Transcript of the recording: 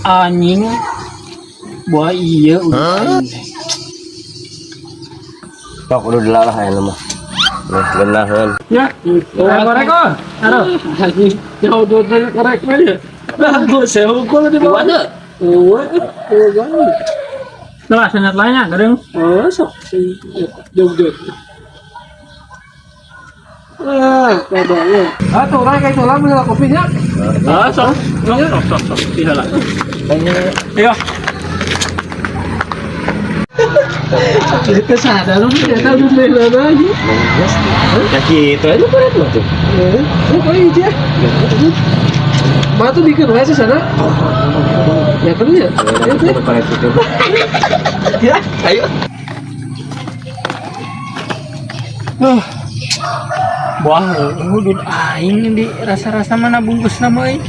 Anjing. Buah iya udah aing teh. Sok udah lah aya mah. Nih, geunaheun. Ya, korek oh. Aduh, anjing. Jauh dua tanya korek mah ya. Bagus, saya ukur di bawah. Oh, oh, Nah, senyat lainnya, kadang. Oh, sok jog-jog. Ah, padanya. Ah, tuh orang kayak tulang beli kopinya. Ah, sok, sok, sok, sok, sok. Iya lah. Ayo. Itu sadar lu dia tahu dulu lagi. Ya gitu aja korek mah tuh. Eh, oh iya. Batu bikin wae sih sana. Ya kan ya. Itu korek itu. Ya, ayo. Wah, udud aing di rasa-rasa mana bungkus nama aing.